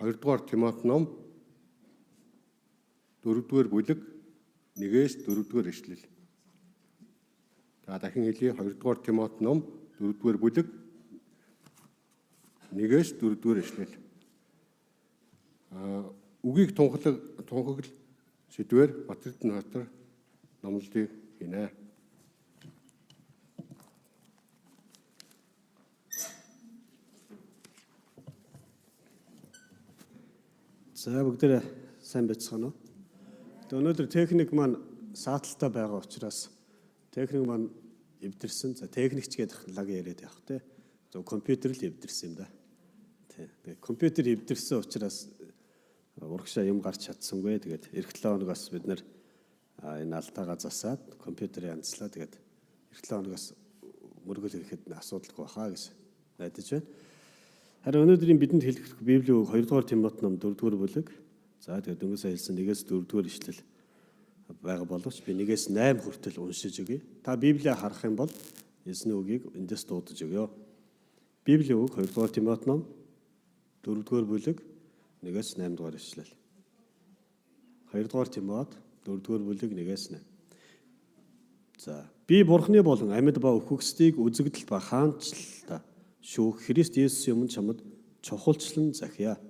2-р Тимот ном 4-р бүлэг 1-ээс 4-р ишлэл. За дахин хэлье. 2-р Тимот ном 4-р бүлэг 1-ээс 4-р ишлэл. Үгийг тунхаглал сэдвээр Батэрдэн хатар номлолтыг хийнэ. За бүгдээрээ сайн байцгаана уу? Тэгээ өнөөдөр техник маань сааталтай байгаа учраас техник маань эвдэрсэн. За техникч гэдэг лаг яриад явах те. Зөв компьютер л эвдэрсэн юм да. Тий. Тэгээ компьютер эвдэрсэн учраас урагшаа юм гарч чадсангүй. Тэгээд эх 7 хоногоос бид нэр энэ алдаагаа засаад компьютер янзлаа. Тэгээд эх 7 хоногоос мөргөл ирэхэд асуудалгүй баха гэж найдаж байна. Харин өнөөдрийн бидэнд хэлэх Библийн үг 2-р Тимот ном 4-р бүлэг. За тэгээд дөнгөж сая хэлсэн 1-ээс 4-р ишлэл байгаа боловч би 1-ээс 8 хүртэл уншиж өгье. Та Библийг харах юм бол эзний үгийг эндээс дуудаж өгөө. Библийн үг 2-р Тимот ном 4-р бүлэг 1-ээс 8 дугаар ишлэл. 2-р Тимот 4-р бүлэг 1-ээс 8. За би Бурхны болон амьд ба үхэгсдийг үзэгдэл ба хаанчлалта шүүх Христ Есүсийн өмнө чамд чухалчлан захиа.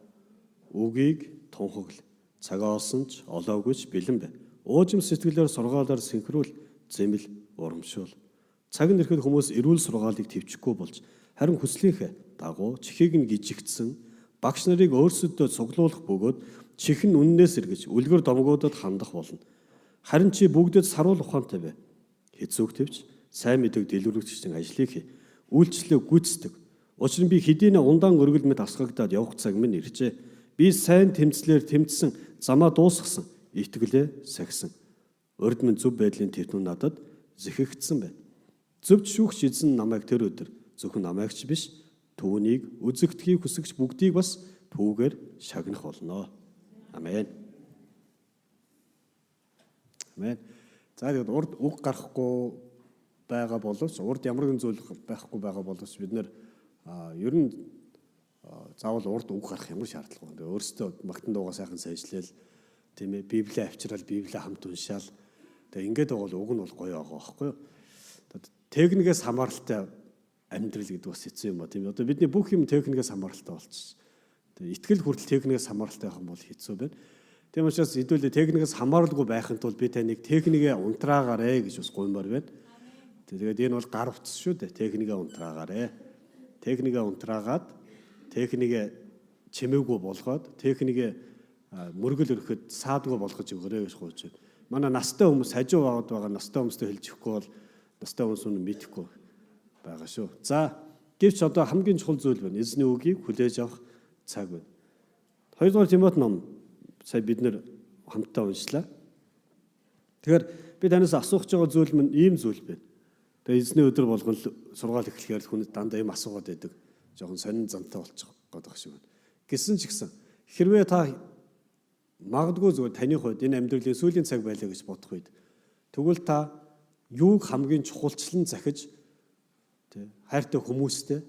Үгийг тунхагл. Цагаа олсон ч олоогүй ч бэлэн бай. Уужим сэтгэлээр сургаалаар синхруул, зэмэл, урамшуул. Цаг нь ирэхэд хүмүүс эрүүл сургаалыг төвчөхгүй болж харин хүслийнхээ дагуу чихийг нь гижигдсэн багш нарыг өөрсөддөө цуглуулах бөгөөд чих нь үннээс эргэж үлгэр домгуудад хандах болно. Харин чи бүгдэд саруул ухаантай бай. Хэцүүг төвч сайн мэдээг дэлгэрүүлэгчдийн ажлыг хий. Үйлчлэлээ гүйцэтгэг. Учир нь би хэдийнэ ундаан өргөл мэт асгагдаад явах цаг минь иржээ. Би сайн тэмцлээр тэмцсэн, замаа дуусгасан, итгэлээ сахисан. Урд минь зөв байдлын төвтөн надад зэхэгдсэн байна. Зөвч шүүгч эзэн намайг тэр өдөр зөвхөн намайг ч биш түүнийг үзэгдэхийг хүсэгч бүгдийг бас түүгээр шагнах болно. Амен. Амен. За тэгээд урд үг гарахгүй байгаа боловч урд ямар нэгэн зүйл байхгүй байгаа боловч бид нэр ер нь заавал урд үг гарах ямар шаардлага байна. Өөрсдөө магтан дуугаа сайхан сайжлээл тийм ээ Библийг авчирал Библийг хамт уншаал. Тэгээ ингээд байгаа бол уг нь бол гоё байгаа байхгүй юу? Техникээс хамааралтай амьдрал гэдэг бас хэцүү юм ба тийм ээ. Одоо бидний бүх юм техникээс хамааралтай болчихсон. Тэгээ итгэл хүртэл техникээс хамааралтай байх юм бол хэцүү байна. Тийм учраас хэдүүлээ техникээс хамааралгүй байхын тулд би таныг техникээ унтраагаарэ гэж бас гуймаар байна. Тэгээд энэ бол гар утас шүү дээ. Техникээ унтраагаарэ. Техникээ унтраагаад техникээ чимээгүй болгоод техникээ мөргөл өрөхөд саадгүй болгож өгөөрэй гэж гуйж байна. Манай настай хүмүүс хажуу багад байгаа настай хүмүүстэй хэлж өгөхгүй бол настай хүмүүс нь мэдэхгүй байгаа шүү. За гэвч одоо хамгийн чухал зүйл байна. Эзний үгийг хүлээж авах цаг байна. 2-р Тимот ном сая бид нэр хамтдаа уншлаа. Тэгэхээр би танаас асуух гэж байгаа зүйл минь ийм зүйл байна. Тэгээ эзний өдөр болгон сургаал эхлэхээр хүн дандаа юм асуугаад байдаг. Жохон сонин зантай болчих гээд байх шиг байна. Гэсэн ч гэсэн хэрвээ та магадгүй зүгээр таны хувьд энэ амьдралын сүүлийн цаг байлаа гэж бодох үед тэгвэл та юуг хамгийн чухалчлан захиж тий хайртай хүмүүстэй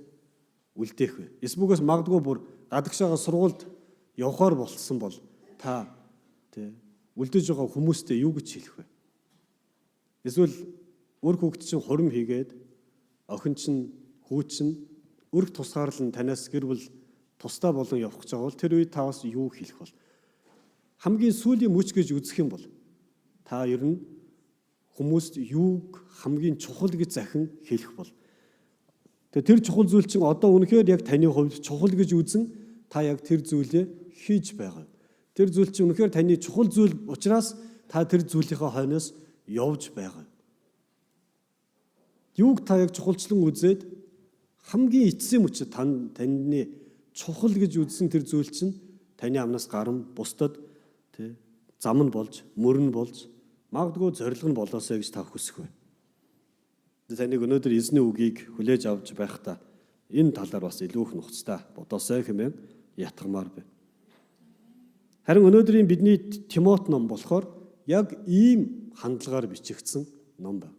үлдээх вэ? Эсвэл магадгүй бүр гадагшаага сургуульд явхаар болцсон бол та тий үлдээж байгаа хүмүүстэй юу гэж хэлэх вэ? Эсвэл үр хүүхэд чинь хурим хийгээд охин чинь хүү чинь өрг тусгаарлал нь танаас гэр бүл тусдаа болон явах гэж байгаа бол тэр үед та бас юу хэлэх бол? Хамгийн сүүлийн мөч гэж үзэх юм бол та ер нь хүмүүст юуг хамгийн чухал гэж захин хэлэх бол? Тэгээ тэр чухал зүйл чинь одоо үнэхээр яг таны хувьд чухал гэж үзэн та яг тэр зүйлээ хийж байгаа. Тэр зүйл чинь үнэхээр таны чухал зүйл учраас та тэр зүйлийнхээ хойноос явж байгаа. Юуг та яг чухалчлан үзээд хамгийн эцсийн мөчөд таны чухал гэж үзсэн тэр зүйл чинь таны амнаас гарan бусдад тий зам нь болж, мөр нь болж, магадгүй зорилго нь болоосэй гэж та хүсэх вэ? Таныг өнөөдөр эзний үгийг хүлээж авч байхдаа энэ талаар бас илүү их нухацтай бодоосэй хэмээн ятгамаар байна. Харин өнөөдрийн бидний Тимот ном болохоор яг ийм хандлагаар бичигдсэн ном байна.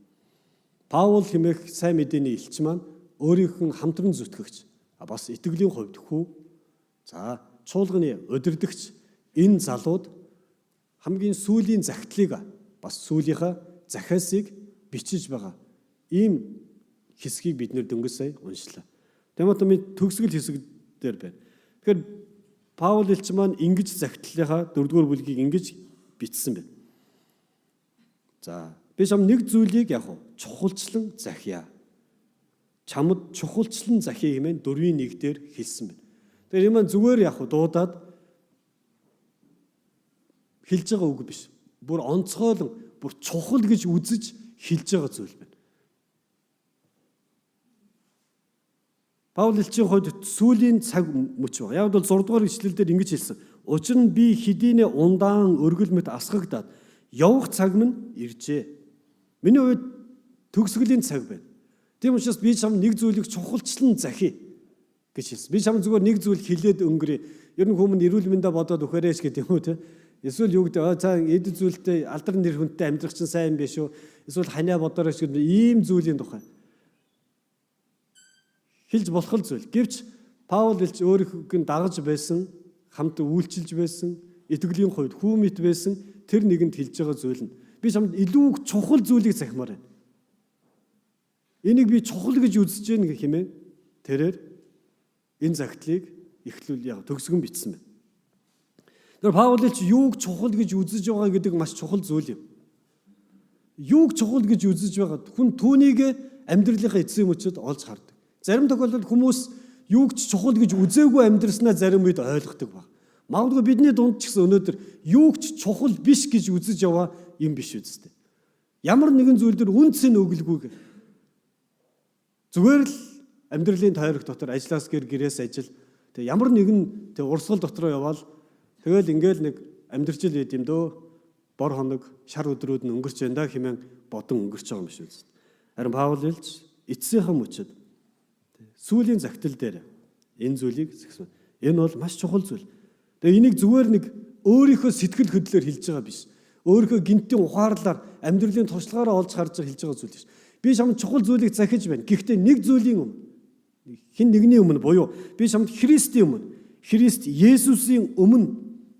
Паул хэмээх сайн мэдээний элч маань өөрийнх нь хамтран зүтгэгч бас итгэлийн хувьд хүү. За чуулганы удирдагч энэ залууд хамгийн сүүлийн захидлыг бас сүүлийнхаа захиасыг бичиж байгаа. Ийм хэсгийг бид нэр дөнгөж сая уншлаа. Тимотийн төгсгөл хэсэг дээр байна. Тэгэхээр Паул элч маань ингэж захидлынхаа 4-р бүлгийг ингэж бичсэн байна. За би чам нэг зүйлийг яг чухалчлан захиа. Чамд чухалчлан захиа хэмээн 4-ийн 1 дээр хэлсэн байна. Тэгэхээр энэ маань зүгээр яг дуудаад хэлж байгаа үг биш. Бүр онцгойлон бүр чухал гэж үзэж хэлж байгаа зүйл байна. Паул элчийн хувьд сүүлийн цаг мөч байгаа. Яг бол 6 дугаар ишлэл дээр ингэж хэлсэн. Учир нь би хэдийнэ ундаан өргөл мэт асгагдаад явах цаг минь иржээ. Миний хувьд төгсгөлийн цаг байна. Тийм учраас би чам нэг зүйлийг чухалчлан захий гэж хэлсэн. Би чам зүгээр нэг зүйл хэлээд өнгөрье. Ер нь хүмүүн эрүүл мэндэ бодоод өгөхөрөөч гэдэг юм уу те. Эсвэл юу гэдэг за эд зүйлтэй алдар нэр хүнтэй амьдрах чинь сайн биш үү? Эсвэл ханиа бодоорой гэдэг ийм зүйлийн тухай хэлж болох л зүйл. Гэвч Паул элч өөрийнхөө дагаж байсан, хамт үйлчилж байсан, итгэлийн хувьд хүүмит байсан тэр нэгэнд хэлж байгаа зүйл нь би чамд илүү чухал зүйлийг захимаар байна. Энийг би чухал гэж үзэж байна гэх хэмээн тэрээр энэ загтлыг эхлүүл яг төгсгөн бичсэн байна. Тэр Паул элч юуг чухал гэж үзэж байгаа гэдэг маш чухал зүйл юм. Юуг чухал гэж үзэж байгаа хүн түүнийг амьдралынхаа эцсийн мөчөд олж хардаг. Зарим тохиолдолд хүмүүс юуг ч чухал гэж үзээгүй амьдраснаа зарим үед ойлгодог баг. Магадгүй бидний дунд ч гэсэн өнөөдөр юуг ч чухал биш гэж үзэж яваа юм биш үсттэй. Ямар нэгэн зүйл дээр үн цэн өглгүй. Зүгээр л амьдралын тойрог дотор ажлаас гэр гэрээс ажил тэг ямар нэгэн тэг урсгал дотроо яваал тэгэл ингээл нэг амьдрч ил байд юм дөө бор хоног шар өдрүүд нь өнгөрч байна да хэмээн бодон өнгөрч байгаа юм биш үст. Харин Паул элч эцсийнхэн мөчөд сүүлийн загтал дээр энэ зүйлийг згсэн. Энэ бол маш чухал зүйл. Тэгээ энийг зүгээр нэг өөрийнхөө сэтгэл хөдлөлөөр хэлж байгаа биш. Өөрийнхөө гинтийн ухаарлаар амьдралын туршлагаараа олж харж байгаа хэлж байгаа зүйл биш. Би чамд чухал зүйлийг захиж байна. Гэхдээ нэг зүйлийн өмнө хэн нэгний өмнө буюу би чамд Христийн өмнө Христ Есүсийн өмнө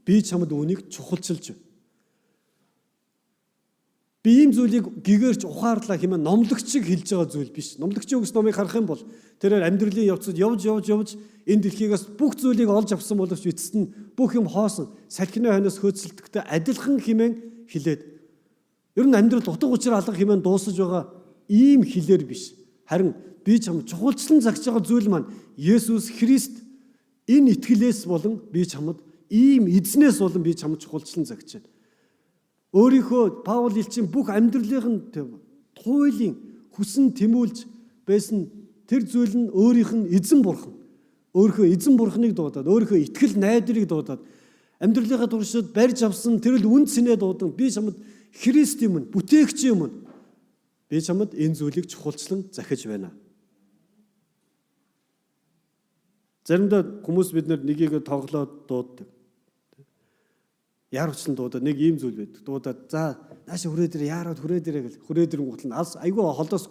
би чамд үүнийг чухалчилж байна. Би ийм зүйлийг гэгэрч ухаарлаа хэмээн номлогчийг хэлж байгаа зүйл биш. Номлогчийн үгс номыг харах юм бол тэрээр амьдралын явцад явж явж явж энэ дэлхийгээс бүх зүйлийг олж авсан боловч эцэст нь бүх юм хоосон салхины хойноос хөөцөлдөхтэй адилхан хэмээн хэлээд ер нь амьдрал утга учир алга хэмээн дуусаж байгаа ийм хэлээр биш. Харин би чам чухалчлан загч байгаа зүйл маань Есүс Христ энэ итгэлээс болон би чамд ийм эзнээс болон би чамд чухалчлан загч байна. Өөрийнхөө Паул элчийн бүх амьдралынх нь туйлын хүсэн тэмүүлж байсан тэр зүйл нь өөрийнх нь эзэн бурхан. Өөрийнхөө эзэн бурханыг дуудаад, өөрийнхөө итгэл найдрыг дуудаад амьдралынхаа туршид барьж авсан тэр л үн цэнээ дуудан би чамд Христ юм, бүтээгч юм. Би чамд энэ зүйлийг чухалчлан захиж байна. Заримдаа хүмүүс бид нар нэгийг тоглоод дууддаг. Яарвчлан дуудаад нэг ийм зүйл байдаг. Дуудаад за нааша хүрээд ирээ, яарад хүрээд ирээ гэл хүрээд ирэнгүүт нь алс айгүй холоос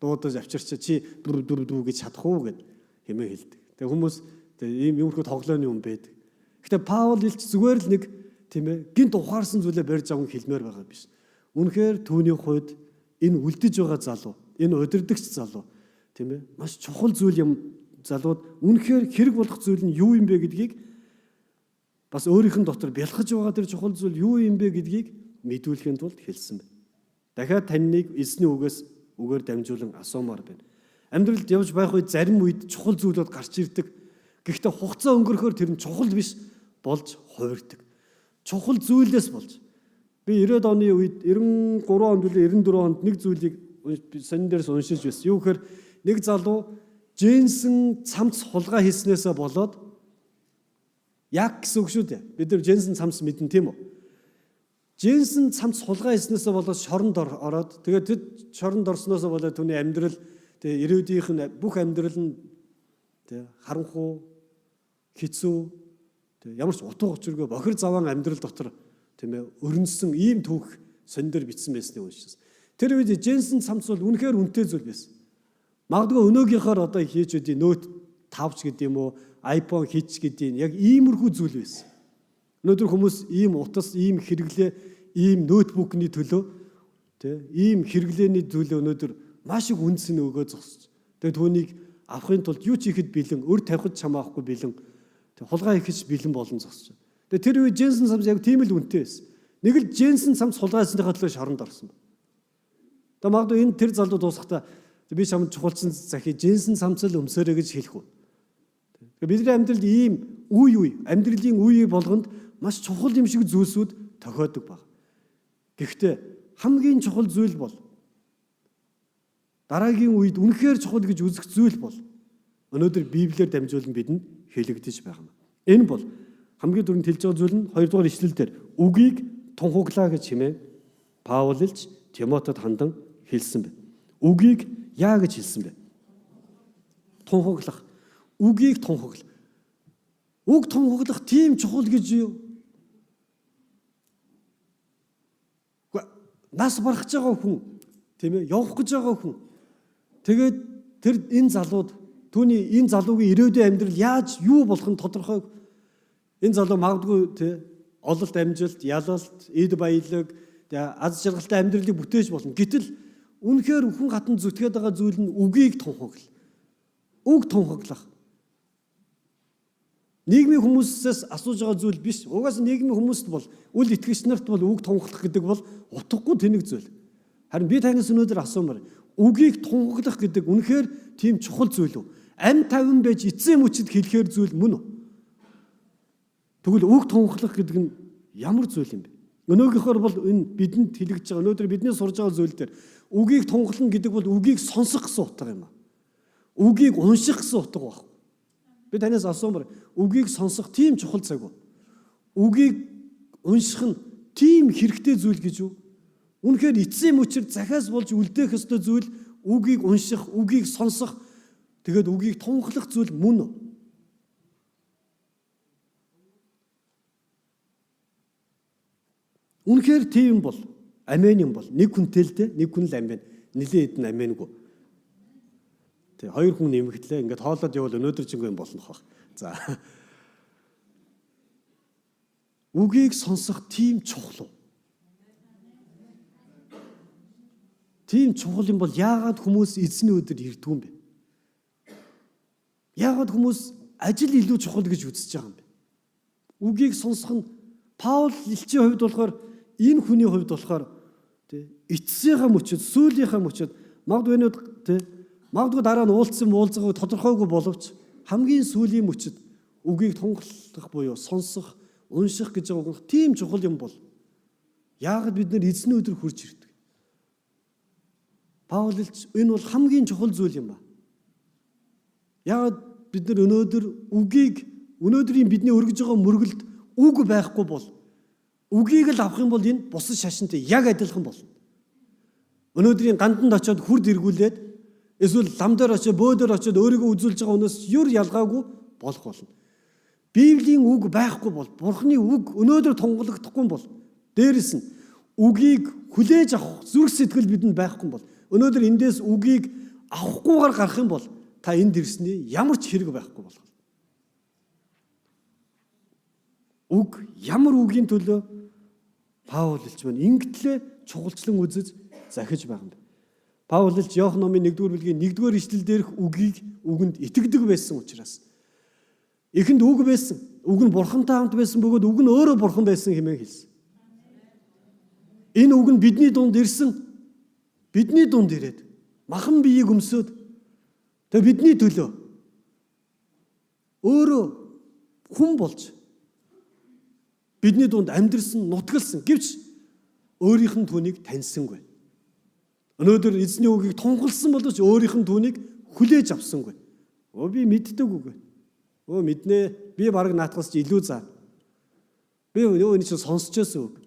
дуудаж авчирчаа чи дүр дүр дүү гэж чадах уу гэд хэмээн хэлдэг. Тэгээ хүмүүс тэгээ ийм юмрхүү тоглооны юм байдаг. Гэтэ Паул элч зүгээр л нэг тийм гинт ухаарсан зүйлээ барьж аван хэлмээр байгаа биш. Үнэхээр түүний хувьд энэ үлдэж байгаа залуу, энэ удирдагч залуу тийм маш чухал зүйл юм залууд үнэхээр хэрэг болох зүйл нь юу юм бэ гэдгийг бас өөрийнх нь дотор бялхаж байгаа тэр чухал зүйл юу юм бэ гэдгийг мэдүүлэхийн тулд хэлсэн байна. Дахиад таньныг эзний үгээс үгээр дамжуулан асуумаар байна. Амьдралд явж байх үед зарим үед чухал зүйлүүд гарч ирдэг. Гэхдээ хугацаа өнгөрөхөөр тэр нь чухал биш болж хувирдаг. Чухал зүйлээс болж. Би 90-ад оны үед 93 онд үлээ 94 онд нэг зүйлийг сонин дээрс уншиж байсан. Юу гэхээр нэг залуу Дженсен цамц хулгай хийснээсээ болоод яг гэсэн үг шүү дээ. Бид нар Дженсен цамц мэднэ тийм үү? Дженсен цамц хулгай хийснээсээ болоод шоронд ороод тэгээд тэр шоронд орсноосоо болоод түүний амьдрал тэгээ ирээдүйнх нь бүх амьдрал нь тэгээ харанхуй хэцүү тэгээ ямар ч утга учиргүй бохир заваан амьдрал дотор тийм өрнөсөн ийм түүх сонин дээр бичсэн байсныг уншсан. Тэр үед Дженсен цамц бол үнэхээр үнэтэй зүйл байсан. Магадгүй өнөөгийнхоор одоо хийж үдий нөт 5 ч гэдэг юм уу, iPhone хич гэдэг нь яг иймэрхүү зүйл байсан. Өнөөдөр хүмүүс ийм утас, ийм хэрэглээ, ийм ноутбукны төлөө тий ийм хэрэглээний төлөө өнөөдөр маш их үнс нь өгөө зогсож. Тэгээ түүнийг авахын тулд юу ч ихэд бэлэн, өр тавихад чамаахгүй бэлэн, тэг хулгай хийхэд бэлэн болон зогсож. Тэгээ тэр үе Дженсен самс яг тийм л үнэтэй байсан. Нэг л Дженсен самс хулгайсныхаа төлөө шоронд орсон. Тэгээ магадгүй энэ тэр залуу дуусахдаа би чамд чухалсан захи Дженсен самс л өмсөөрэй гэж хэлэх үү. Тэгээ бидний амьдралд ийм үе үе, амьдралын үе болгонд маш чухал юм шиг зүйлсүүд тохиодог баг. Гэхдээ хамгийн чухал зүйл бол дараагийн үед үнэхээр чухал гэж үзэх зүйл бол өнөөдөр Библиэр дамжуулан бидэнд хэлэгдэж байгаа юм. Энэ бол хамгийн түрүүнд хэлж байгаа зүйл нь 2 дугаар ишлэл дээр үгийг тунхаглаа гэж хэмээн Паул элч Тимотед хандан хэлсэн байна. Үгийг яа гэж хэлсэн бэ? Тунхаглах. Үгийг тунхагла. Үг тунхаглах тийм чухал гэж юу? Нас барах гэж байгаа хүн, тийм ээ, явах гэж байгаа хүн. Тэгээд тэр энэ залууд түүний энэ залуугийн ирээдүйн амьдрал яаж юу болох нь тодорхой. Энэ залуу магадгүй тий ололт амжилт, ялалт, эд баялаг, аз жаргалтай амьдралыг бүтээж болно. Гэтэл үнэхээр хүн хатан зүтгээд байгаа зүйл нь үгийг тунхагла. Үг тунхаглах. Нийгмийн хүмүүсээс асууж байгаа зүйл биш. Угаасаа нийгмийн хүмүүст бол үл итгэгч нарт бол үг тунхаглах гэдэг бол утгагүй тэнэг зүйл. Харин би танаас өнөөдөр асуумаар үгийг тунхаглах гэдэг үнэхээр тийм чухал зүйл үү? Ам тавин байж эцсийн мөчөд хэлэхээр зүйл мөн үү? Тэгвэл үг тунхаглах гэдэг нь ямар зүйл юм бэ? Өнөөгийнхөр бол энэ бидэнд хэлэгдэж байгаа өнөөдөр бидний сурж байгаа зүйл дээр үгийг тунхаглана гэдэг бол үгийг сонсох гэсэн утга юм аа. Үгийг унших гэсэн утга байхгүй. Би танаас асуумар үгийг сонсох тийм чухал цаг уу? Үгийг унших нь тийм хэрэгтэй зүйл гэж үү? Үнэхээр эцсийн мөчөр захиас болж үлдээх ёстой зүйл үгийг унших, үгийг сонсох, тэгээд үгийг тунхаглах зүйл мөн үү? Үнэхээр тийм бол амен юм бол нэг хүнтэй л дээ, нэг хүн л амен, нилээн хэдэн аменгүй. Тэг хоёр хүн нэмэгдлээ. Ингээд хоолоод явбал өнөөдөр ч юм болно хах. За. Үгийг сонсох тийм чухал уу? Тийм чухал юм бол яагаад хүмүүс эзний өдөр ирдгүй юм бэ? Яагаад хүмүүс ажил илүү чухал гэж үзэж байгаа юм бэ? Үгийг сонсох нь Паул элчийн хувьд болохоор энэ хүний хувьд болохоор тий эцсийнхаа мөчөд, сүүлийнхаа мөчөд магадгүй энэ тий магадгүй дараа нь уулзсан уулзаагүй тодорхойгүй боловч хамгийн сүүлийн мөчөд үгийг тунхаглах буюу сонсох, унших гэж байгаа үг тийм чухал юм бол яагаад бид нар эзний өдөр хурж ирдэг? Паул элч энэ бол хамгийн чухал зүйл юм ба. Яагаад бид нар өнөөдөр үгийг өнөөдрийн бидний өргөж байгаа мөргөлд үг байхгүй бол үгийг л авах юм бол энэ бусад шашинтай яг адилхан болно. Өнөөдрийн ганданд очиод хүрд эргүүлээд эсвэл лам дээр очиод бөө дээр очиод өөрийгөө үзүүлж байгаа хүнээс юр ялгаагүй болох болно. Библийн үг байхгүй бол Бурхны үг өнөөдөр тунгалагдахгүй бол дээрэс нь үгийг хүлээж авах зүрх сэтгэл бидэнд байхгүй бол өнөөдөр эндээс үгийг авахгүйгээр гарах юм бол та энд ирсний ямар ч хэрэг байхгүй болох. Үг ямар үгийн төлөө Паул элч маань ингэтлээ чухалчлан үзэж захиж байгаа юм. Паул элч Иохан номын 1-р бүлгийн 1-р ишлэл дээрх үгийг үгэнд итгэдэг байсан учраас эхэнд үг байсан. Үг нь бурхантай хамт байсан бөгөөд үг нь өөрөө бурхан байсан хэмээн хэлсэн. Энэ үг нь бидний дунд ирсэн. Бидний дунд ирээд махан биеийг өмсөөд тэгээ бидний төлөө өөрөө хүн болж бидний дунд амьдрсан, нутгалсан. Гэвч өөрийнх нь түүнийг таньсангүй. Өнөөдөр эзний үгийг тунхагласан боловч өөрийнх нь түүнийг хүлээж авсангүй. Өө би мэддэг үг. Өө мэднэ. Би бараг наатахаас ч илүү заа. Би өө энэ чинь сонсч байсан үг.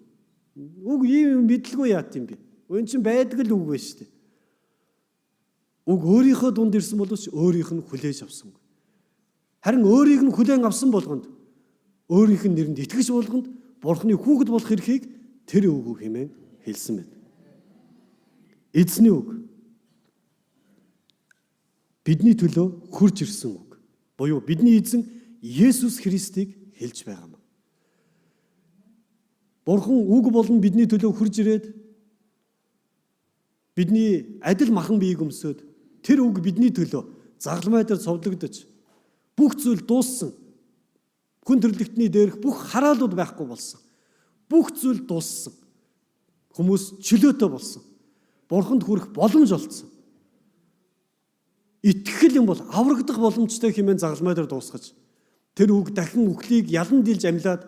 Үг ийм юм мэдлгүй яат юм бэ? Өө энэ чинь байдаг л үг байна шүү дээ. Үг өөрийнхөө дунд ирсэн боловч өөрийнх нь хүлээж авсангүй. Харин өөрийг нь хүлээн авсан болгонд өөрийнх нь нэрэнд итгэж болгонд Бурхны хүүхэд болох эрхийг тэр үг хэмээн хэлсэн байна. Эзний үг бидний төлөө хурж ирсэн үг. Буюу бидний эзэн Есүс Христийг хэлж байгаа юм. Бурхан үг болон бидний төлөө хурж ирээд бидний адил махан биеийг өмсөөд тэр үг бидний төлөө загалмай дээр цовдлогдож бүх зүйл дууссан. Хүн төрлөختний дээрх бүх хараалууд байхгүй болсон. Бүх зүйл дууссан. Хүмүүс чөлөөтэй болсон. Бурханд хүрэх боломж олдсон. Итгэл юм бол аврагдах боломжтой хэмээн загалмай дээр дуусгаж тэр үг дахин үхлийг ялан дийлж амьлаад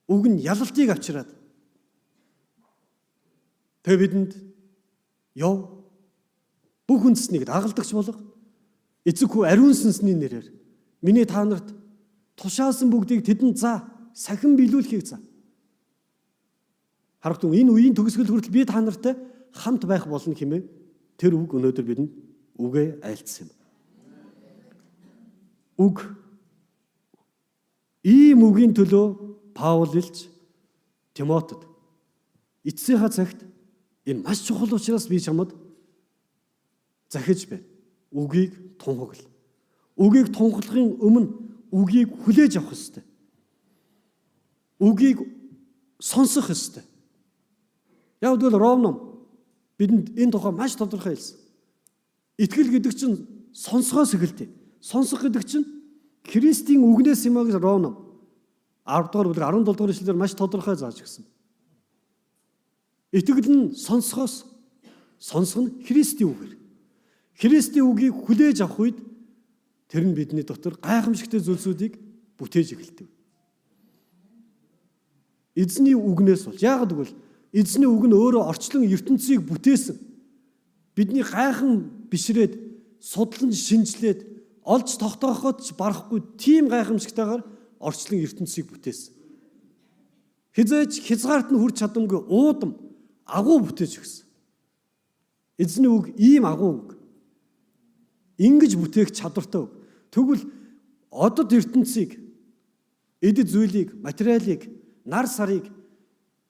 үг нь ялалтыг авчираад тэгээ бидэнд яв бүх үндэснийг дагалдагч болго эцэг хүү ариун сүнсний нэрээр миний та нарт тушаасан бүгдийг тэдэнд заа, сахин биелүүлэхийг заа. Харах түн энэ үеийн төгсгөл хүртэл би та нартай хамт байх болно хэмээн тэр үг өнөөдөр бидэнд үгээ айлтсан юм. Үг ийм үгийн төлөө Паул илч Тимотед эцсийнхаа цагт энэ маш чухал учраас би чамд захиж байна. Үгийг тунхагл. Үгийг тунхаглахын өмнө үгийг хүлээж авах ёстой. Үгийг сонсох ёстой. Яг гэвэл Ром ном бидэнд энэ тухай маш тодорхой хэлсэн. Итгэл гэдэг чинь сонсгоос эхэлдэг. Сонсох гэдэг чинь Христийн үгнээс юм а гэж Ром ном 10 дугаар бүлэг 17 дугаар эшлэлээр маш тодорхой зааж өгсөн. Итгэл нь сонсгоос, сонсох нь Христийн үгээр. Христийн үгийг хүлээж авах үед тэр нь бидний дотор гайхамшигтай зүйлсүүдийг бүтээж эхэлдэг. Эзний үгнээс болж. Яагаад гэвэл эзний үг нь өөрөө орчлон ертөнцийг бүтээсэн. Бидний гайхан бишрээд судлан шинжлээд олж тогтооход ч барахгүй тийм гайхамшигтайгаар орчлон ертөнцийг бүтээсэн. Хизээж хязгаарт нь хүрч чадамгүй уудам агуу бүтээж өгсөн. Эзний үг ийм агуу үг. Ингэж бүтээх чадвартай үг. Тэгвэл одод ертөнцийг, эд зүйлийг, материалыг, нар сарыг,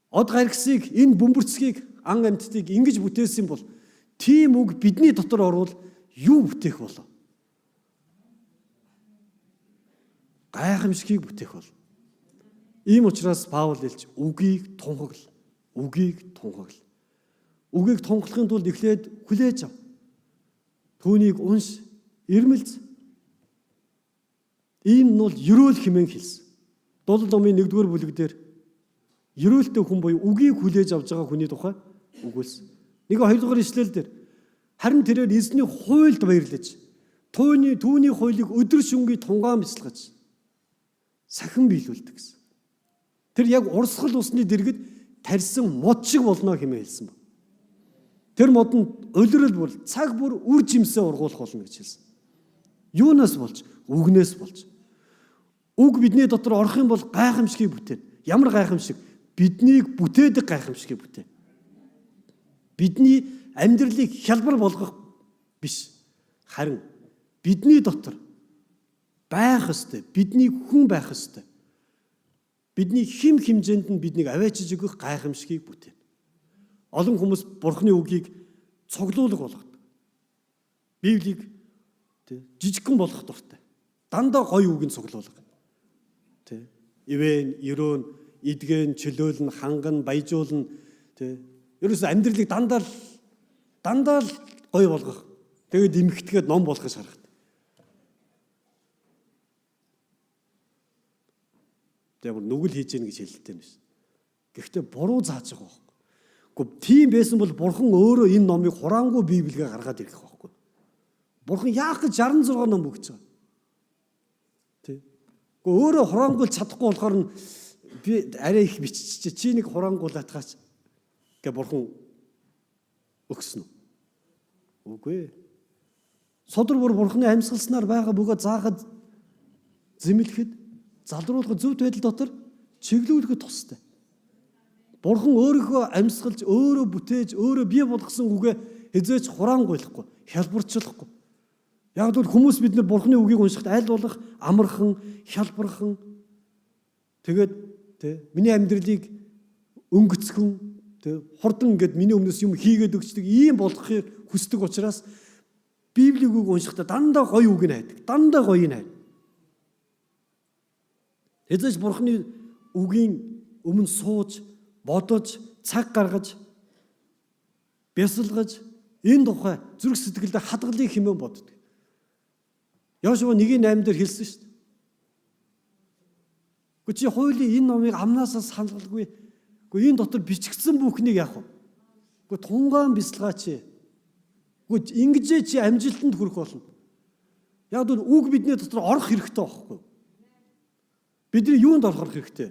од гаргисыг, энэ бөмбөрцгийг, ан амьтдыг ингэж бүтээсэн бол тийм үг бидний дотор орвол юу бүтээх болов? Гайхамшигыг бүтээх бол. Ийм учраас Паул хэлж үгийг тунхагл, үгийг тунхагл. Үгийг тунхаглахын тулд эхлээд хүлээж ав. Түүнийг унш, ирмэлц. Ийм нь бол ерөөл хэмээн хэлсэн. Дулал номын 1-р бүлэг дээр ерөөлтэй хүн буюу үгийг хүлээж авч байгаа хүний тухай өгүүлсэн. Нэг 2-р ишлэл дээр харин тэрээр эзний хуйлд баярлаж түүний хуулийг өдөр шөнөгүй тунгаан бяцлагаж сахин биелүүлдэг гэсэн. Тэр яг урсгал усны дэргэд тарьсан мод шиг болно хэмээн хэлсэн ба. Тэр мод нь улирал бүр цаг бүр үр жимсээ ургуулах болно гэж хэлсэн. Юунаас болж? Үгнээс болж. Үг бидний дотор орох юм бол гайхамшигыг бүтээн. Ямар гайхамшиг? Биднийг бүтээдэг гайхамшигыг бүтээн. Бидний амьдралыг хялбар болгох биш. Харин бидний дотор байх ёстой. Бидний хүн байх ёстой. Бидний хим хэмжээнд нь биднийг аваачиж өгөх гайхамшигыг бүтээн. Олон хүмүүс Бурхны үгийг цуглуулга болгодог. Библийг жижигхэн болгох дуртай. Дандаа гоё үгийг цуглуулга. Тэ. Ивэн, ерөөн, эдгэн, чөлөөлн, ханган, баяжуулна, тэ. Ерөөсөө амьдралыг дандаа л гоё болгох. Тэгээд эмхтгээд ном болгож харахад. Тэгээ бүр нүгэл хийж гин гэж хэлэлтэй юм биш. Гэхдээ буруу зааж байгаа байхгүй. Гэхдээ тийм байсан бол бурхан өөрөө энэ номыг хураангуй Библигээ гаргаад ирэх байхгүй. Бурхан яах гэж 66 ном өгч байгаа. Тэ. Гэхдээ өөрөө хураангуйл чадахгүй болохоор нь би арай их биччихэ. Чи нэг хураангуйлаатгаач гэ бурхан өгсөн үү? Үгүй ээ. Содөр бүр бурханы амьсгалснаар байгаа бөгөө заахад зэмлэхэд залруулах зөвхт байдал дотор чиглүүлэхэд тустай. Бурхан өөрийнхөө амьсгалж, өөрөө бүтээж, өөрөө бий болгосон үгээ хизээч хураангуйлахгүй, хялбарчлахгүй. Яг л хүмүүс бид нар Бурханы үгийг уншихад аль болох амархан, хялбархан тэгээд тэ миний амьдралыг өнгөцгөн тэ хурдан ингээд миний өмнөөс юм хийгээд өгчдөг ийм болгохыг хүсдэг учраас Библийн үг уншихдаа дандаа гоё үг нь хайдаг. Дандаа гоё нь хайдаг. Хэзээ ч Бурхны үгийн өмнө сууж, бодож, цаг гаргаж, бясалгаж энэ тухай зүрх сэтгэлдээ хадгалъя хэмээн боддог. Йошуа 1:8 дээр хэлсэн шүү дээ. Гэхдээ чи хуулийн энэ номыг амнаасаа саналгалгүй. Гэхдээ энэ дотор бичигдсэн бүхнийг яах вэ? Гэхдээ тунгаан бясалгаач. Гэхдээ ингэжээ чи амжилтанд хүрэх болно. Яг л үг бидний дотор орох хэрэгтэй байхгүй юу? Бидний юунд орох хэрэгтэй?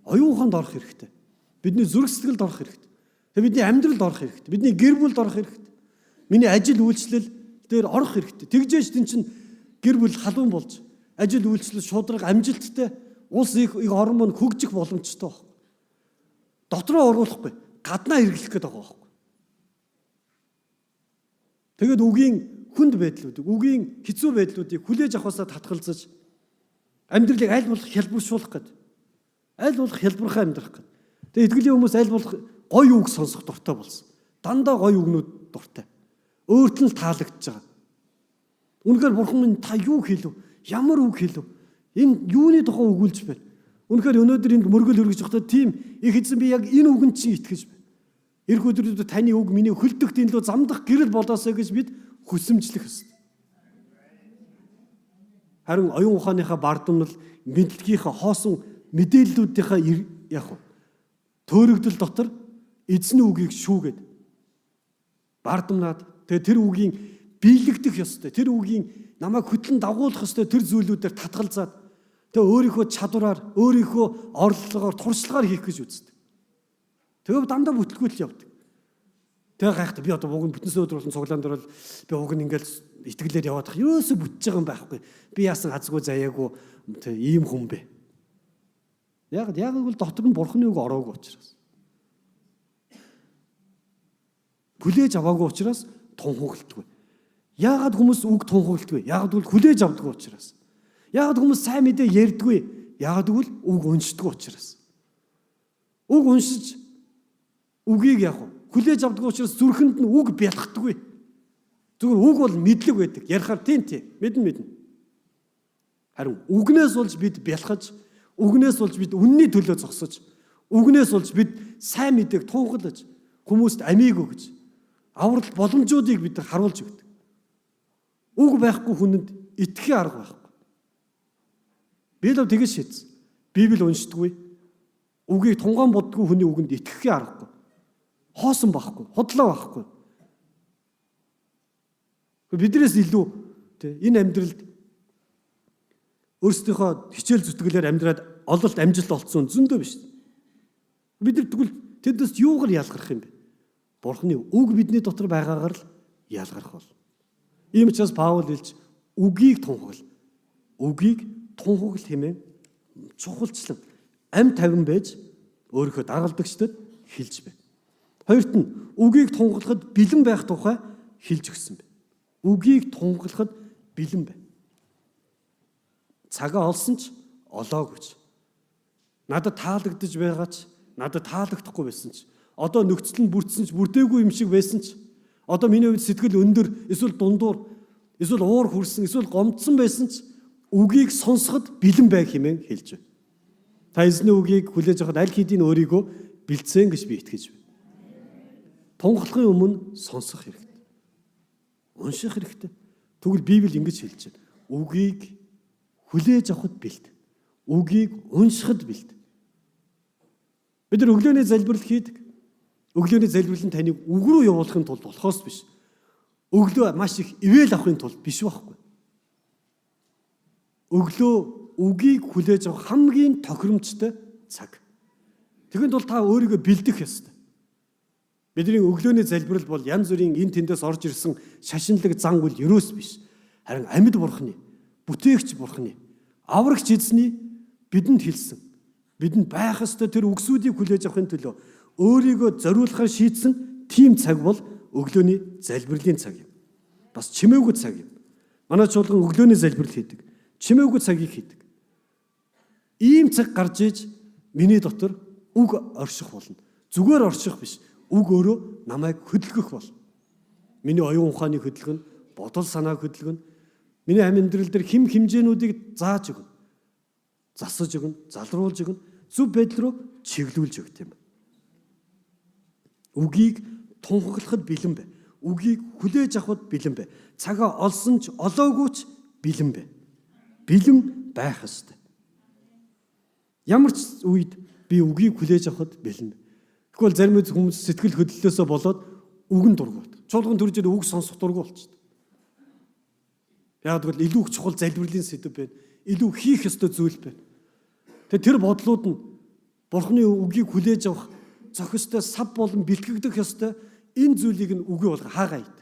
Оюун ухаанд орох хэрэгтэй. Бидний зүрх сэтгэлд орох хэрэгтэй. Тэгээ бидний амьдралд орох хэрэгтэй. Бидний гэр бүлд орох хэрэгтэй. Миний ажил үйлчлэл дээр орох хэрэгтэй. Тэгжээж тэн чинь гэр бүл халуун болж, ажил үйлчлэл шудраг амжилттай улс их орон мөн хөгжих боломжтой байхгүй. Дотроо оруулахгүй, гаднаа хэрэглэх гээд байгаа байхгүй. Тэгээд үгийн хүнд байдлуудыг, үгийн хэцүү байдлуудыг хүлээж авахаасаа татгалзаж амьдралыг аль болох хялбаршуулах гээд, аль болох хялбархан амьдрах гээд. Тэгээд итгэлийн хүмүүс аль болох гоё үг сонсох дуртай болсон. Дандаа гоё үгнүүд дуртай. Өөрт нь л таалагдж байгаа. Үнэхээр Бурхан минь та юу хэлв? Ямар үг хэлв? Энэ юуны тухай өгүүлж байна? Үнэхээр өнөөдөр энд мөргөл өргөж байхдаа тийм их эзэн би яг энэ үгэнд чинь итгэж байна. Ирэх өдрүүдэд таны үг миний хөлдөх дэнлүү замдах гэрэл болоосой гэж бид хүсэмжлэх ёстой. Харин оюун ухааныхаа бардамнал, мэдлэгийнхаа хоосон мэдээллүүдийнхаа яг төөрөгдөл дотор эзний үгийг шүүгээд бардамнаад тэгээ тэр үгийн биелэгдэх ёстой, тэр үгийн намайг хөтлөн дагуулах ёстой тэр зүйлүүдээр татгалзаад тэгээ өөрийнхөө чадвараар, өөрийнхөө орлогоор, туршлагаар хийх гэж үздэг. Тэгээ дандаа бүтлгүүтэл явдаг. Тэгээ гайхдаг. Би одоо уг нь бүтэн өдөр болон цуглаан дээр бол би уг нь ингээл итгэлээр яваад тах. Ерөөсө бүтэж байгаа юм байхгүй. Би яасан азгүй заяагүй тэг ийм хүн бэ. Яг бол дотор нь Бурхны үг ороогүй учраас. Хүлээж аваагүй учраас тунхагладаг. Яагаад хүмүүс үг тунхагладаг вэ? Яагаад гэвэл хүлээж авдаггүй учраас. Яагаад хүмүүс сайн мэдээ ярьдаггүй? Яагаад гэвэл үг уншдаггүй учраас. Үг уншиж үгийг яг хүлээж авдаггүй учраас зүрхэнд нь үг бялхдаггүй. Зүгээр үг бол мэдлэг байдаг. Ярихаар тийм мэднэ. Харин үгнээс болж бид бялхаж, үгнээс болж бид үнний төлөө зогсож, үгнээс болж бид сайн мэдээг тунхаглаж, хүмүүст амийг өгж, аврал боломжуудыг бид харуулж өгдөг. Үг байхгүй хүнэнд итгэхийн арга байхгүй. Би л тэгэж шийдсэн. Библи уншдаггүй. Үгийг тунгаан боддгүй хүний үгэнд итгэхийн аргагүй. Хоосон байхгүй, худлаа байхгүй. Биднээс илүү энэ амьдралд өөрсдийнхөө хичээл зүтгэлээр амьдраад ололт амжилт олцсон зөндөө биш. Бид нар тэгвэл тэднээс юугаар ялгарх юм бэ? Бурхны үг бидний дотор байгаагаар л ялгарх бол. Ийм учраас Паул хэлж үгийг тунхагл. Үгийг тунхагл хэмээн чухалчлан ам тавин байж өөрийнхөө дагалдагчдад хэлж байна. Хоёрт нь үгийг тунхаглахад бэлэн байх тухай хэлж өгсөн байна. Үгийг тунхаглахад бэлэн бай. Цагаа олсон ч олоогүй ч. Надад таалагдж байгаа ч надад таалагдахгүй байсан ч одоо нөхцөл нь бүрдсэн ч бүрдээгүй юм шиг байсан ч одоо миний хувьд сэтгэл өндөр эсвэл дундуур эсвэл уур хүрсэн эсвэл гомдсон байсан ч үгийг сонсоход бэлэн бай хэмээн хэлж байна. Та эзний үгийг хүлээж авахад аль хэдийн өөрийгөө бэлдсэн гэж би итгэж байна. Тунхаглахын өмнө сонсох хэрэгтэй. Унших хэрэгтэй. Тэгвэл Библи ингэж хэлж байна. Үгийг хүлээж авахд бэлд. Үгийг уншихад бэлд. Бид нар өглөөний залбирал хийдэг. Өглөөний залбирал нь таныг үг рүү явуулахын тулд болохоос биш. Өглөө маш их ивэл авахын тулд биш байхгүй. Өглөө үгийг хүлээж авах хамгийн тохиромжтой цаг. Тэгэхэд бол та өөрийгөө бэлдэх ёстой. Бидний өглөөний залбирал бол янз бүрийн энэ тэндээс орж ирсэн шашинлаг зан үйл ерөөс биш. Харин амьд бурхны, бүтээгч бурхны, аврагч эзний бидэнд хэлсэн. Бидэнд байх ёстой тэр үгсүүдийг хүлээж авахын төлөө өөрийгөө зориулахаар шийдсэн тийм цаг бол өглөөний залбирлын цаг юм. Бас чимээгүй цаг юм. Манай чуулган өглөөний залбирал хийдэг. Чимээгүй цагийг хийдэг. Ийм цаг гарч иж миний дотор үг орших болно. Зүгээр орших биш. Үг өөрөө намайг хөдөлгөх болно. Миний оюун ухааны хөдөлгөн, Бодол санааг хөдөлгөнө. Миний амьдрал дээр хим хэмжээнүүдийг зааж өгнө. Засаж өгнө, залруулж өгнө, зөв байдал руу чиглүүлж өгд юм. Үгийг тунхаглахад бэлэн бай. Үгийг хүлээж авахд бэлэн бай. Цагаа олсон ч олоогүй ч бэлэн бай. Бэлэн байх ёстой. Ямар ч үед би үгийг хүлээж авахд бэлэн. Тэгвэл зарим хүмүүс сэтгэл хөдлөлөөсөө болоод үгэн дургу болдог. Чуулган төрж ирээ үг сонсох дургу болчихдог. Яг гэвэл илүү их чухал залбирлын сэдэв байна. Илүү хийх ёстой зүйл байна. Тэгээ тэр бодлууд нь Бурхны үгийг хүлээж авах зохистой сав болон бэлтгэгдэх ёстой энэ зүйлийг нь үгүй болго хаагаа ийдэг.